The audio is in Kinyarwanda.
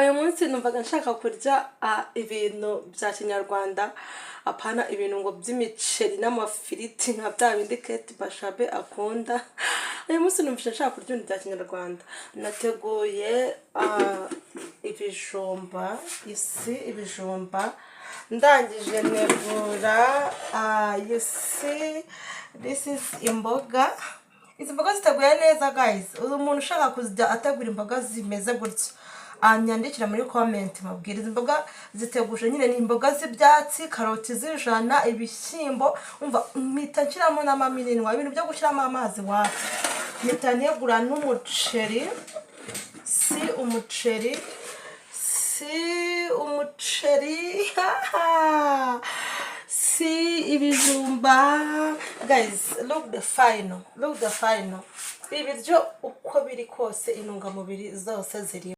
Uyu munsi numvaga nshaka kurya ibintu bya kinyarwanda, apana ibintu ngo by'imiceri n'amafiriti nka bya bindi Kate Bashabe akunda. Uyu munsi numvise nshaka kurya ibintu bya kinyarwanda. Nateguye ibijumba, isi ibijumba, ndangije ntegura, you see, this is imboga. Izi mboga ziteguye neza, guys. Uyu muntu ushaka kujya ategura imboga zimeze gutya anyandikira muri comment mubwira. Izi mboga ziteguje nyine, ni imboga z'ibyatsi, karoti z'ijana, ibishyimbo. Umva, mpita nshyiramo n'amaminwa, ibintu byo gushyiramo amazi wapi. Mpita ntegura n'umuceri. Si umuceri, si umuceri, si ibijumba. Guys, look the final, look the final. Ibiryo uko biri kose, intungamubiri zose ziri.